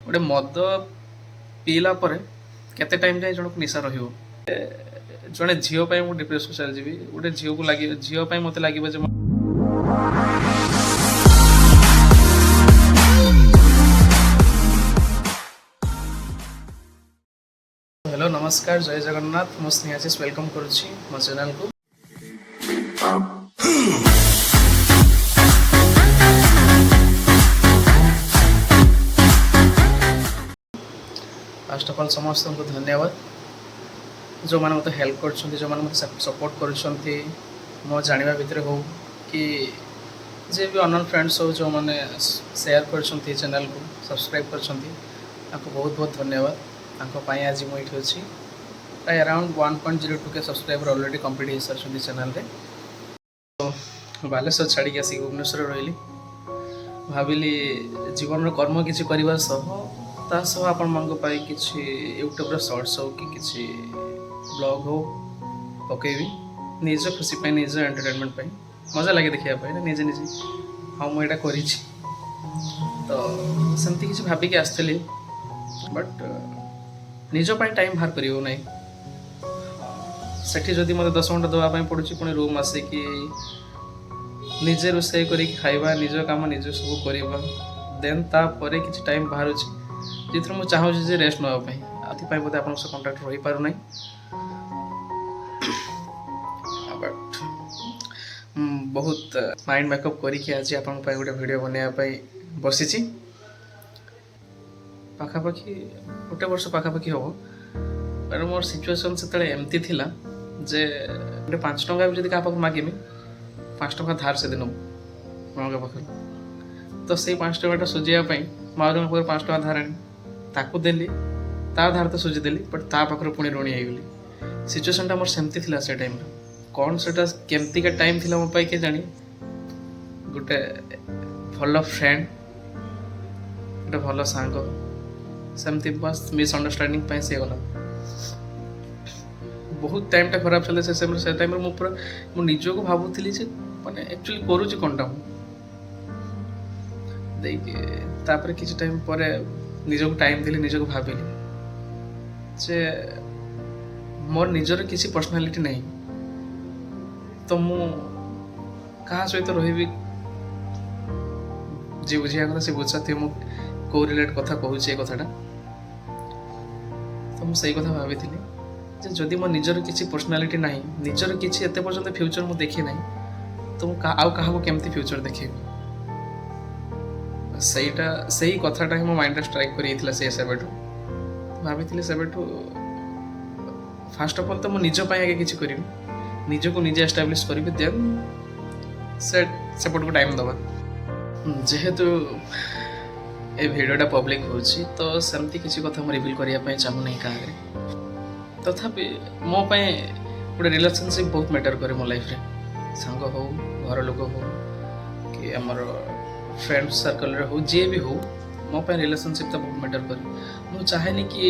ଗୋଟେ ମଦ ପିଇଲା ପରେ କେତେ ଟାଇମ୍ ଯାଏ ଜଣକୁ ନିଶା ରହିବ? ଜଣେ ଝିଅ ପାଇଁ ମୁଁ ଡିପ୍ରେସନ୍ ଚାଲିଯିବି, ଗୋଟେ ଝିଅକୁ ଲାଗିବ, ଝିଅ ପାଇଁ ମୋତେ ଲାଗିବ ଯେ ହ୍ୟାଲୋ, ନମସ୍କାର, ଜୟ ଜଗନ୍ନାଥ। ମୁଁ ସ୍ନେହାଶିଷ welcome କରୁଛି ମୋ ଚ୍ୟାନେଲକୁ। ଫାଷ୍ଟ ଅଫ୍ ଅଲ୍ ସମସ୍ତଙ୍କୁ ଧନ୍ୟବାଦ, ଯେଉଁମାନେ ମୋତେ ହେଲ୍ପ କରୁଛନ୍ତି, ଯେଉଁମାନେ ମୋତେ ସପୋର୍ଟ କରୁଛନ୍ତି, ମୋ ଜାଣିବା ଭିତରେ ହଉ କି ଯିଏ ବି ଅନନୋନ୍ ଫ୍ରେଣ୍ଡସ୍ ହଉ, ଯେଉଁମାନେ ସେୟାର କରିଛନ୍ତି, ଚ୍ୟାନେଲକୁ ସବସ୍କ୍ରାଇବ୍ କରିଛନ୍ତି, ତାଙ୍କୁ ବହୁତ ବହୁତ ଧନ୍ୟବାଦ। ତାଙ୍କ ପାଇଁ ଆଜି ମୁଁ ଏଇଠି ଅଛି। ପ୍ରାୟ around 1.02K subscriber already complete ହେଇସାରିଛନ୍ତି ଚ୍ୟାନେଲରେ। ତ ବାଲେଶ୍ୱର ଛାଡ଼ିକି ଆସିକି ଭୁବନେଶ୍ୱରରେ ରହିଲି। ଭାବିଲି ଜୀବନର କର୍ମ କିଛି କରିବା ସହ ତା ସହ ଆପଣମାନଙ୍କ ପାଇଁ କିଛି ୟୁଟ୍ୟୁବ୍ର ସର୍ଟସ୍ ହଉ କି କିଛି ବ୍ଲଗ୍ ହଉ ପକେଇବି, ନିଜ ଖୁସି ପାଇଁ, ନିଜ ଏଣ୍ଟରଟେନମେଣ୍ଟ ପାଇଁ। ମଜା ଲାଗେ ଦେଖିବା ପାଇଁ ନା, ନିଜେ ନିଜେ ହଁ ମୁଁ ଏଇଟା କରିଛି। ତ ସେମିତି କିଛି ଭାବିକି ଆସିଥିଲି, ବଟ୍ ନିଜ ପାଇଁ ଟାଇମ୍ ବାହାର କରିବ ନାହିଁ। ସେଠି ଯଦି ମୋତେ 10 ଘଣ୍ଟା ଦେବା ପାଇଁ ପଡ଼ୁଛି, ପୁଣି ରୁମ୍ ଆସିକି ନିଜେ ରୋଷେଇ କରିକି ଖାଇବା, ନିଜ କାମ ନିଜେ ସବୁ କରିବା, ଦେନ୍ ତାପରେ କିଛି ଟାଇମ୍ ବାହାରୁଛି ଯେଉଁଥିରେ ମୁଁ ଚାହୁଁଛି ଯେ ରେଷ୍ଟ ନେବା ପାଇଁ। ଏଥିପାଇଁ ବୋଧେ ଆପଣଙ୍କ ସହ କଣ୍ଟାକ୍ଟ ରହିପାରୁନାହିଁ। ବଟ୍ ବହୁତ ମାଇଣ୍ଡ ମେକଅପ୍ କରିକି ଆଜି ଆପଣଙ୍କ ପାଇଁ ଗୋଟେ ଭିଡ଼ିଓ ବନେଇବା ପାଇଁ ବସିଛି। ପାଖାପାଖି ଗୋଟେ ବର୍ଷ ପାଖାପାଖି ହେବ, କାରଣ ମୋର ସିଚୁଏସନ୍ ସେତେବେଳେ ଏମିତି ଥିଲା ଯେ ଗୋଟେ 5 ଟଙ୍କା ବି ଯଦି କାହା ପାଖକୁ ମାଗିବି, 5 ଟଙ୍କା ଧାର ସେଦିନ ମାଙ୍କ ପାଖରୁ। ତ ସେଇ 5 ଟଙ୍କାଟା ସୁଝିବା ପାଇଁ ମାଉସୀଙ୍କ ପାଖରୁ 5 ଟଙ୍କା ଧାର ଆଣି ତାକୁ ଦେଲି। ତା ଧାର ତ ସୁଝିଦେଲି, ବଟ୍ ତା ପାଖରୁ ପୁଣି ଋଣୀ ହେଇଗଲି। ସିଚୁଏସନ୍ଟା ମୋର ସେମିତି ଥିଲା ସେ ଟାଇମ୍ରେ। କ'ଣ ସେଟା କେମିତିକା ଟାଇମ୍ ଥିଲା ମୋ ପାଇଁ କିଏ ଜାଣି। ଗୋଟେ ଭଲ ଫ୍ରେଣ୍ଡ, ଗୋଟେ ଭଲ ସାଙ୍ଗ, ସେମିତି ବାସ୍ ମିସ୍ଅଣ୍ଡରଷ୍ଟାଣ୍ଡିଂ ପାଇଁ ସିଏ ଗଲା। ବହୁତ ଟାଇମ୍ଟା ଖରାପ ଚାଲେ ସେ ସମୟରେ। ସେ ଟାଇମ୍ରେ ମୁଁ ପୁରା ମୁଁ ନିଜକୁ ଭାବୁଥିଲି ଯେ ମାନେ ଆକ୍ଚୁଆଲି କରୁଛି କ'ଣଟା ମୁଁ ଦେଇକି। ତାପରେ କିଛି ଟାଇମ୍ ପରେ ନିଜକୁ ଟାଇମ୍ ଦେଲି, ନିଜକୁ ଭାବିଲି ଯେ ମୋର ନିଜର କିଛି ପର୍ସନାଲିଟି ନାହିଁ, ତ ମୁଁ କାହା ସହିତ ରହିବି? ଯିଏ ବୁଝିବା କଥା ସେ ବୁଝାଥିବ ମୁଁ କେଉଁ ରିଲେଟ୍ କଥା କହୁଛି ଏ କଥାଟା। ତ ମୁଁ ସେଇ କଥା ଭାବିଥିଲି ଯେ ଯଦି ମୋ ନିଜର କିଛି ପର୍ସନାଲିଟି ନାହିଁ, ନିଜର କିଛି ଏତେ ପର୍ଯ୍ୟନ୍ତ ଫ୍ୟୁଚର୍ ମୁଁ ଦେଖି ନାହିଁ, ତ ମୁଁ ଆଉ କାହାକୁ କେମିତି ଫ୍ୟୁଚର୍ ଦେଖେଇବି? ସେଇଟା, ସେଇ କଥାଟା ହିଁ ମୋ ମାଇଣ୍ଡରେ ଷ୍ଟ୍ରାଇକ୍ କରିଯାଇଥିଲା ସେ ସେବେଠୁ। ଭାବିଥିଲି ସେବେଠୁ, ଫାଷ୍ଟ ଅଫ୍ ଅଲ୍ ତ ମୁଁ ନିଜ ପାଇଁ ଆଗେ କିଛି କରିବି, ନିଜକୁ ନିଜେ ଏଷ୍ଟାବ୍ଲିଶ୍ କରିବି, ଦେନ୍ ସେ ସେପଟକୁ ଟାଇମ୍ ଦେବା। ଯେହେତୁ ଏ ଭିଡ଼ିଓଟା ପବ୍ଲିକ୍ ହେଉଛି, ତ ସେମିତି କିଛି କଥା ମୁଁ ରିଭିଲ୍ କରିବା ପାଇଁ ଚାହୁଁନାହିଁ କାହା ଆଗରେ। ତଥାପି ମୋ ପାଇଁ ଗୋଟେ ରିଲେସନସିପ୍ ବହୁତ ମ୍ୟାଟର୍ କରେ ମୋ ଲାଇଫ୍ରେ। ସାଙ୍ଗ ହଉ, ଘର ଲୋକ ହଉ କି ଆମର ଫ୍ରେଣ୍ଡ ସର୍କଲ୍ରେ ହଉ, ଯିଏ ବି ହଉ, ମୋ ପାଇଁ ରିଲେସନସିପ୍ଟା ବହୁତ ମ୍ୟାଟର୍ କରେ। ମୁଁ ଚାହେଁନି କି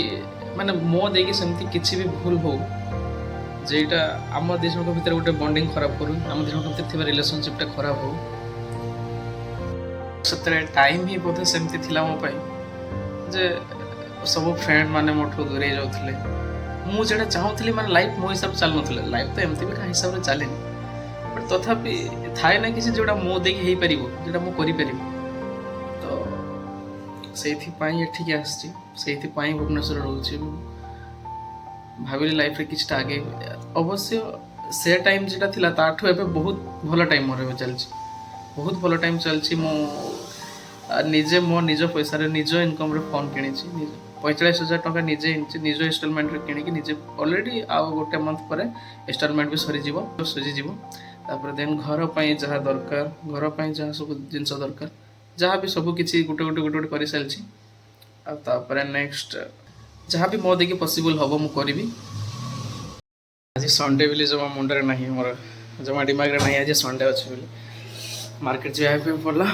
ମାନେ ମୋ ଦେଇକି ସେମିତି କିଛି ବି ଭୁଲ ହଉ, ଯେଇଟା ଆମ ଦୁଇ ଜଣଙ୍କ ଭିତରେ ଗୋଟେ ବଣ୍ଡିଙ୍ଗ ଖରାପ କରୁ, ଆମ ଦୁଇ ଜଣଙ୍କ ଭିତରେ ଥିବା ରିଲେସନସିପ୍ଟା ଖରାପ ହଉ। ସେତେବେଳେ ଟାଇମ୍ ହିଁ ବୋଧେ ସେମିତି ଥିଲା ମୋ ପାଇଁ ଯେ ସବୁ ଫ୍ରେଣ୍ଡ ମାନେ ମୋଠୁ ଦୂରେଇ ଯାଉଥିଲେ। ମୁଁ ଯେଉଁଟା ଚାହୁଁଥିଲି, ମାନେ ଲାଇଫ୍ ମୋ ହିସାବରେ ଚାଲୁନଥିଲା। ଲାଇଫ୍ ତ ଏମିତି ବି କାହା ହିସାବରେ ଚାଲେନି, ବଟ୍ ତଥାପି ଥାଏ ନା କିଛି ଯେଉଁଟା ମୋ ଦେଇକି ହେଇପାରିବ, ଯେଉଁଟା ମୁଁ କରିପାରିବି। ତ ସେଇଥିପାଇଁ ଏଠିକି ଆସିଛି, ସେଇଥିପାଇଁ ଭୁବନେଶ୍ୱରରେ ରହୁଛି। ମୁଁ ଭାବିଲି ଲାଇଫ୍ରେ କିଛିଟା ଆଗେଇ। ଅବଶ୍ୟ ସେ ଟାଇମ୍ ଯେଉଁଟା ଥିଲା, ତାଠୁ ଏବେ ବହୁତ ଭଲ ଟାଇମ୍ ମୋର ଏବେ ଚାଲିଛି। ବହୁତ ଭଲ ଟାଇମ୍ ଚାଲିଛି। ମୁଁ ନିଜେ ମୋ ନିଜ ପଇସାରେ, ନିଜ ଇନକମ୍ରେ ଫୋନ୍ କିଣିଛି। 45,000 ଟଙ୍କା ନିଜେ ନିଜ ଇନଷ୍ଟଲମେଣ୍ଟରେ କିଣିକି ନିଜେ ଅଲରେଡ଼ି, ଆଉ ଗୋଟେ ମନ୍ଥ ପରେ ଇନଷ୍ଟଲମେଣ୍ଟ ବି ସରିଯିବ, ସୁଝିଯିବ। ତାପରେ ଦେନ୍ ଘର ପାଇଁ ଯାହା ଦରକାର, ଘର ପାଇଁ ଯାହା ସବୁ ଜିନିଷ ଦରକାର, ଯାହା ବି ସବୁ କିଛି ଗୋଟେ ଗୋଟେ ଗୋଟେ ଗୋଟେ କରିସାରିଛି। ଆଉ ତାପରେ ନେକ୍ସଟ ଯାହା ବି ମୋ ଦେଇକି ପସିବଲ୍ ହେବ ମୁଁ କରିବି। ଆଜି ସଣ୍ଡେ ବୋଲି ଜମା ମୁଣ୍ଡରେ ନାହିଁ, ମୋର ଜମା ଦିମାଗରେ ନାହିଁ ଆଜି ସଣ୍ଡେ ଅଛି ବୋଲି। ମାର୍କେଟ ଯିବା ପାଇଁ ପଡ଼ିଲା।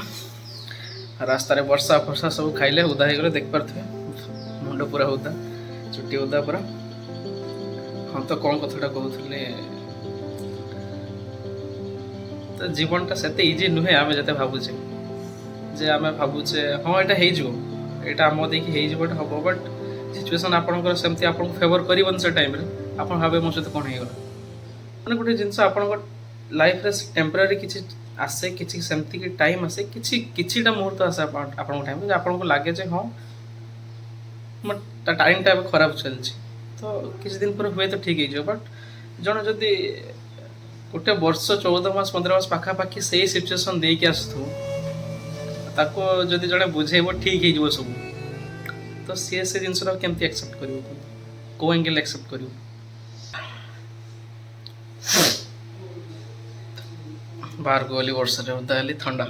ରାସ୍ତାରେ ବର୍ଷା ଫର୍ଷା ସବୁ ଖାଇଲେ, ଓଦା ହେଇଗଲେ। ଦେଖିପାରୁଥିବେ, ମୁଣ୍ଡ ପୁରା ଓଦା, ଚୁଟି ଓଦା ପୁରା। ହଁ, ତ କ'ଣ କଥାଟା କହୁଥିଲି? ତ ଜୀବନଟା ସେତେ ଇଜି ନୁହେଁ ଆମେ ଯେତେ ଭାବୁଛେ। ଯେ ଆମେ ଭାବୁଛେ ହଁ ଏଇଟା ହେଇଯିବ, ଏଇଟା ଆମ ଦେଇକି ହେଇଯିବ, ଏଇଟା ହେବ, ବଟ୍ ସିଚୁଏସନ୍ ଆପଣଙ୍କର ସେମିତି ଆପଣଙ୍କୁ ଫେଭର୍ କରିବନି। ସେ ଟାଇମ୍ରେ ଆପଣ ଭାବେ ମୋ ସହିତ କ'ଣ ହେଇଗଲା। ମାନେ ଗୋଟେ ଜିନିଷ ଆପଣଙ୍କ ଲାଇଫ୍ରେ ଟେମ୍ପୋରାରୀ କିଛି ଆସେ, କିଛି ସେମିତି କି ଟାଇମ୍ ଆସେ, କିଛି କିଛିଟା ମୁହୂର୍ତ୍ତ ଆସେ ଆପଣଙ୍କ ଟାଇମ୍ରେ, ଆପଣଙ୍କୁ ଲାଗେ ଯେ ହଁ, ମୋ ଟାଇମ୍ଟା ଏବେ ଖରାପ ଚାଲିଛି, ତ କିଛି ଦିନ ପରେ ହୁଏତ ଠିକ୍ ହେଇଯିବ। ବଟ୍ ଜଣେ ଯଦି ଗୋଟେ ବର୍ଷ, 14 ମାସ, 15 ମାସ ପାଖାପାଖି ସେଇ ସିଚୁଏସନ୍ ଦେଇକି ଆସୁଥିବ, ତାକୁ ଯଦି ଜଣେ ବୁଝେଇବ ଠିକ୍ ହେଇଯିବ ସବୁ, ତ ସିଏ ସେ ଜିନିଷଟାକୁ କେମିତି ଆକ୍ସେପ୍ଟ କରିବ କୁହନ୍ତୁ? କେଉଁ ଆଙ୍ଗେଲ୍ ଆକ୍ସେପ୍ଟ କରିବ? ବାହାରକୁ ଗଲି, ବର୍ଷାରେ ଓଦା ହେଲି, ଥଣ୍ଡା।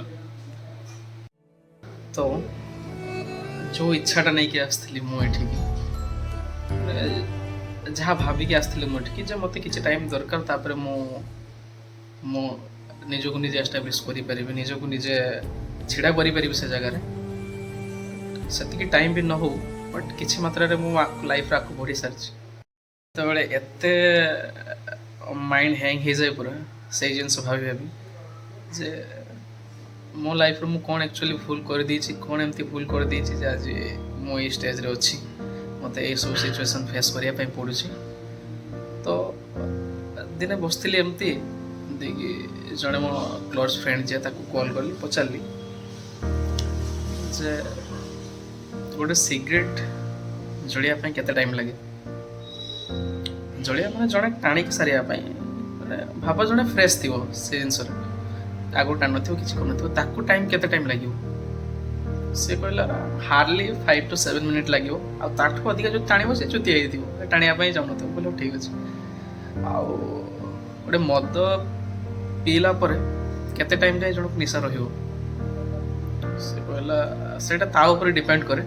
ତ ଯେଉଁ ଇଚ୍ଛାଟା ନେଇକି ଆସିଥିଲି ମୁଁ ଏଠିକି, ମାନେ ଯାହା ଭାବିକି ଆସିଥିଲି ମୁଁ ଏଠିକି ଯେ ମୋତେ କିଛି ଟାଇମ୍ ଦରକାର, ତାପରେ ମୁଁ ମୁଁ ନିଜକୁ ନିଜେ ଏଷ୍ଟାବ୍ଲିଶ୍ କରିପାରିବି, ନିଜକୁ ନିଜେ ଛିଡ଼ା କରିପାରିବି ସେ ଜାଗାରେ। ସେତିକି ଟାଇମ୍ ବି ନ ହଉ, ବଟ୍ କିଛି ମାତ୍ରାରେ ମୁଁ ଲାଇଫ୍ରେ ଆଗକୁ ବଢ଼ି ସାରିଛି। ସେତେବେଳେ ଏତେ ମାଇଣ୍ଡ ହ୍ୟାଙ୍ଗ ହେଇଯାଏ ପୁରା ସେଇ ଜିନିଷ ଭାବି ଭାବି ଯେ ମୋ ଲାଇଫ୍ରେ ମୁଁ କ'ଣ ଆକ୍ଚୁଆଲି ଭୁଲ କରିଦେଇଛି, କ'ଣ ଏମିତି ଭୁଲ କରିଦେଇଛି ଯେ ଆଜି ମୁଁ ଏଇ ଷ୍ଟେଜ୍ରେ ଅଛି, ମୋତେ ଏଇସବୁ ସିଚୁଏସନ୍ ଫେସ୍ କରିବା ପାଇଁ ପଡ଼ୁଛି। ତ ଦିନେ ବସିଥିଲି ଏମିତି ଦେଇକି, ଜଣେ ମୋ କ୍ଲୋଜ୍ ଫ୍ରେଣ୍ଡ ଯିଏ, ତାକୁ କଲ୍ କଲି, ପଚାରିଲି ଯେ ଗୋଟେ ସିଗାରେଟ୍ ଜଳିବା ପାଇଁ କେତେ ଟାଇମ୍ ଲାଗେ? ଜଳିବା ମାନେ ଜଣେ ଟାଣିକି ସାରିବା ପାଇଁ, ମାନେ ଭାବ ଜଣେ ଫ୍ରେଶ୍ ଥିବ ସେ ଜିନିଷରେ, ଆଗରୁ ଟାଣିନଥିବ, କିଛି କରୁନଥିବ, ତାକୁ ଟାଇମ୍ କେତେ ଟାଇମ୍ ଲାଗିବ? ସେ କହିଲା, ହାର୍ଡଲି 5 ଟୁ 7 ମିନିଟ୍ ଲାଗିବ, ଆଉ ତାଠୁ ଅଧିକା ଯଦି ଟାଣିବ, ସେ ଚୁତି ହେଇଥିବ, ଟାଣିବା ପାଇଁ ଚାହୁଁନଥିବ। ବୋଲେ ଠିକ୍ ଅଛି। ଆଉ ଗୋଟେ ମଦ ପିଇଲା ପରେ କେତେ ଟାଇମ୍ ଯାଏ ଜଣକୁ ନିଶା ରହିବ? ସେ କହିଲା, ସେଇଟା ତା ଉପରେ ଡିପେଣ୍ଡ କରେ।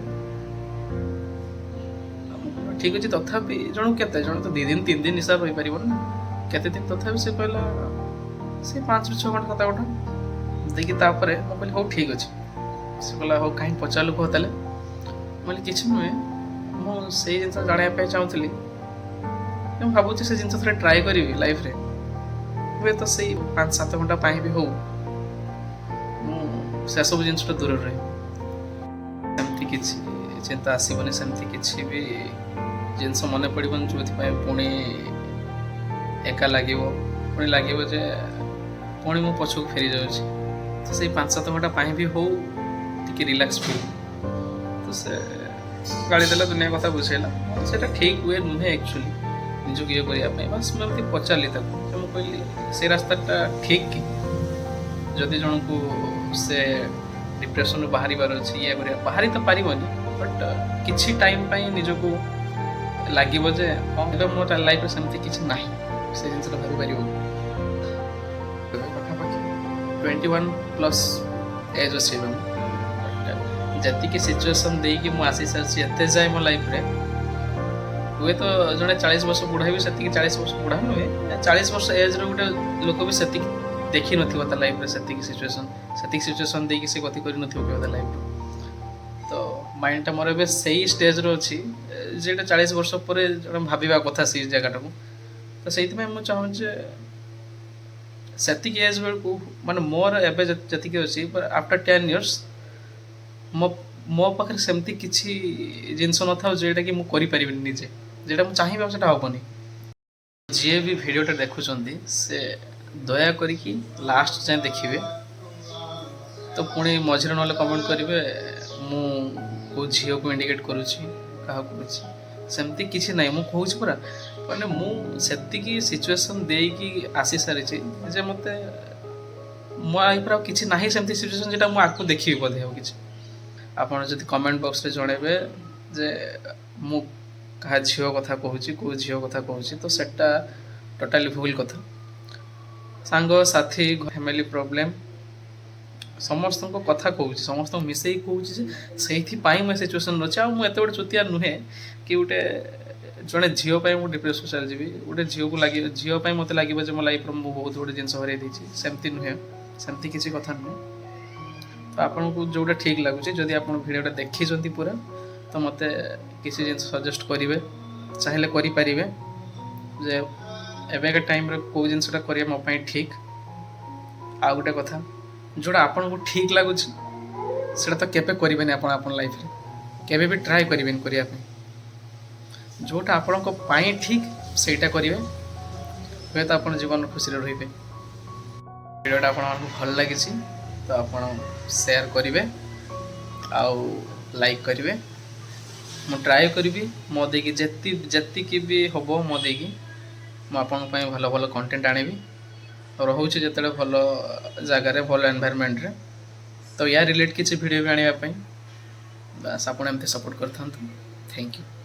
ଠିକ୍ ଅଛି, ତଥାପି ଜଣକୁ କେତେ, ଜଣେ ତ 2 ଦିନ 3 ଦିନ ନିଶା ରହିପାରିବନି ନା, କେତେ ଦିନ ତଥାପି? ସେ କହିଲା, ସେ 5ରୁ 6 ଘଣ୍ଟା, 7 ଘଣ୍ଟା ଦେଇକି। ତାପରେ ମୁଁ କହିଲି, ହଉ ଠିକ୍ ଅଛି। ସେ କହିଲା, ହଉ, କାହିଁକି ପଚାରିଲୁ କହ ତାହେଲେ? ମୁଁ କହିଲି, କିଛି ନୁହେଁ, ମୁଁ ସେଇ ଜିନିଷ ଜାଣିବା ପାଇଁ ଚାହୁଁଥିଲି। ମୁଁ ଭାବୁଛି ସେ ଜିନିଷ ଥରେ ଟ୍ରାଏ କରିବି ଲାଇଫ୍ରେ, ହୁଏତ ସେଇ 5-7 ଘଣ୍ଟା ପାଇଁ ବି ହଉ, ମୁଁ ସେସବୁ ଜିନିଷଟା ଦୂରରେ ରହିବି। ସେମିତି କିଛି ଚିନ୍ତା ଆସିବନି, ସେମିତି କିଛି ବି ଜିନିଷ ମନେ ପଡ଼ିବନି ଯେଉଁଥିପାଇଁ ପୁଣି ଏକା ଲାଗିବ, ପୁଣି ଲାଗିବ ଯେ ପୁଣି ମୁଁ ପଛକୁ ଫେରି ଯାଉଛି। ତ ସେଇ 5-7 ଘଣ୍ଟା ପାଇଁ ବି ହଉ, ଟିକେ ରିଲାକ୍ସ ଫିଲ୍। ତ ସେ ଗାଳି ଦେଲା, ଦୁନିଆ କଥା ବୁଝେଇଲା। ସେଇଟା ଠିକ୍ ହୁଏ ନୁହେଁ ଆକ୍ଚୁଆଲି ନିଜକୁ ଇଏ କରିବା ପାଇଁ। ବାସ୍, ମୁଁ ଏମିତି ପଚାରିଲି ତାକୁ ଯେ ମୁଁ କହିଲି, ସେ ରାସ୍ତାଟା ଠିକ୍ କି? ଯଦି ଜଣକୁ ସେ ଡିପ୍ରେସନରୁ ବାହାରିବାର ଅଛି, ଇଏ କରିବା, ବାହାରି ତ ପାରିବନି, ବଟ୍ କିଛି ଟାଇମ୍ ପାଇଁ ନିଜକୁ ଲାଗିବ ଯେ ହଁ, ଏବେ ମୋ ଲାଇଫ୍ରେ ସେମିତି କିଛି ନାହିଁ, ସେ ଜିନିଷଟା ଭାବିପାରିବ। ପାଖାପାଖି 21+ ଏଜ୍ ଅଛି ଏବେ ମୁଁ, ବଟ୍ ଯେତିକି ସିଚୁଏସନ୍ ଦେଇକି ମୁଁ ଆସି ସାରିଛି ଏତେ ଯାଏ ମୋ ଲାଇଫ୍ରେ, ହୁଏତ ଜଣେ 40 ବର୍ଷ ବୁଢ଼ା ବି ସେତିକି, 40 ବର୍ଷ ବୁଢ଼ା ନୁହେଁ, 40 ବର୍ଷ ଏଜ୍ର ଗୋଟେ ଲୋକ ବି ସେତିକି ଦେଖିନଥିବ ତା ଲାଇଫ୍ରେ, ସେତିକି ସିଚୁଏସନ୍ ଦେଇକି ସେ ଗତି କରିନଥିବ କେବେ ତା ଲାଇଫ୍ରେ। ତ ମାଇଣ୍ଡଟା ମୋର ଏବେ ସେଇ ଷ୍ଟେଜ୍ରେ ଅଛି ଯେଟା 40 ବର୍ଷ ପରେ ଜଣେ ଭାବିବା କଥା ସେଇ ଜାଗାଟାକୁ। ତ ସେଇଥିପାଇଁ ମୁଁ ଚାହୁଁଛି ଯେ ସେତିକି ଏଜ୍ ବେଳକୁ, ମାନେ ମୋର ଏବେ ଯେତିକି ଅଛି, ଆଫ୍ଟର 10 ଇୟର୍ସ ମୋ ମୋ ପାଖରେ ସେମିତି କିଛି ଜିନିଷ ନଥାଉ ଯେଉଁଟାକି ମୁଁ କରିପାରିବିନି ନିଜେ, ଯେଉଁଟା ମୁଁ ଚାହିଁବି ଆଉ ସେଇଟା ହେବନି। ଯିଏ ବି ଭିଡ଼ିଓଟା ଦେଖୁଛନ୍ତି, ସେ ଦୟା କରିକି ଲାଷ୍ଟ ଯାଏଁ ଦେଖିବେ। ତ ପୁଣି ମଝିରେ ନହେଲେ କମେଣ୍ଟ କରିବେ ମୁଁ କେଉଁ ଝିଅକୁ ଇଣ୍ଡିକେଟ୍ କରୁଛି, କାହାକୁ କରୁଛି। ସେମିତି କିଛି ନାହିଁ। ମୁଁ କହୁଛି ପରା, ମାନେ ମୁଁ ସେତିକି ସିଚୁଏସନ୍ ଦେଇକି ଆସି ସାରିଛି ଯେ ମୋତେ ମୋ ଲାଇଫ୍ରେ ଆଉ କିଛି ନାହିଁ ସେମିତି ସିଚୁଏସନ୍ ଯେଟା ମୁଁ ଆଗକୁ ଦେଖିବି ବୋଧେ ଆଉ କିଛି। ଆପଣ ଯଦି କମେଣ୍ଟ ବକ୍ସରେ ଜଣେଇବେ ଯେ ମୁଁ କାହା ଝିଅ କଥା କହୁଛି, କେଉଁ ଝିଅ କଥା କହୁଛି, ତ ସେଟା ଟୋଟାଲି ଭୁଲ କଥା। ସାଙ୍ଗସାଥି, ଫ୍ୟାମିଲି ପ୍ରୋବ୍ଲେମ୍, ସମସ୍ତଙ୍କ କଥା କହୁଛି, ସମସ୍ତଙ୍କୁ ମିଶେଇକି କହୁଛି ଯେ ସେଇଥିପାଇଁ ମୁଁ ଏ ସିଚୁଏସନ୍ରେ ଅଛି। ଆଉ ମୁଁ ଏତେ ଗୋଟେ ଚୁତିଆ ନୁହେଁ କି ଗୋଟେ ଜଣେ ଝିଅ ପାଇଁ ମୁଁ ଡିପ୍ରେସନ୍ ଚାଲିଯିବି, ଗୋଟେ ଝିଅକୁ ଲାଗିବ, ଝିଅ ପାଇଁ ମୋତେ ଲାଗିବ ଯେ ମୋ ଲାଇଫ୍ରେ ମୁଁ ବହୁତ ଗୋଟେ ଜିନିଷ ହରାଇ ଦେଇଛି। ସେମିତି ନୁହେଁ, ସେମିତି କିଛି କଥା ନୁହେଁ। ତ ଆପଣଙ୍କୁ ଯେଉଁଟା ଠିକ୍ ଲାଗୁଛି, ଯଦି ଆପଣ ଭିଡ଼ିଓଟା ଦେଖିଛନ୍ତି ପୁରା, ତ ମୋତେ କିଛି ଜିନିଷ ସଜେଷ୍ଟ କରିବେ, ଚାହିଁଲେ କରିପାରିବେ ଯେ ଏବେକା ଟାଇମ୍ରେ କେଉଁ ଜିନିଷଟା କରିବା ମୋ ପାଇଁ ଠିକ୍। ଆଉ ଗୋଟେ କଥା, ଯେଉଁଟା ଆପଣଙ୍କୁ ଠିକ୍ ଲାଗୁଛି, ସେଇଟା ତ କେବେ କରିବେନି ଆପଣ ଆପଣ ଲାଇଫ୍ରେ। କେବେ ବି ଟ୍ରାଏ କରିବେନି କରିବା ପାଇଁ। ଯେଉଁଟା ଆପଣଙ୍କ ପାଇଁ ଠିକ୍, ସେଇଟା କରିବେ, ହୁଏତ ଆପଣ ଜୀବନ ଖୁସିରେ ରହିବେ। ଭିଡ଼ିଓଟା ଆପଣମାନଙ୍କୁ ଭଲ ଲାଗିଛି ତ ଆପଣ ସେୟାର କରିବେ ଆଉ ଲାଇକ୍ କରିବେ। ମୁଁ ଟ୍ରାଏ କରିବି ମୋ ଦେଇକି ଯେତିକି ବି ହେବ, ମୋ ଦେଇକି ମୁଁ ଆପଣଙ୍କ ପାଇଁ ଭଲ ଭଲ କଣ୍ଟେଣ୍ଟ ଆଣିବି। ରହୁଛି ଯେତେବେଳେ ଭଲ ଜାଗାରେ, ଭଲ ଏନଭାਇରମେଣ୍ଟରେ, ତ ୟା ରିଲେଟ୍ କିଛି ଭିଡ଼ିଓ ବି ଆଣିବା ପାଇଁ। ବାସ୍, ଆପଣ ଏମିତି ସପୋର୍ଟ କରିଥାନ୍ତୁ। Thank you.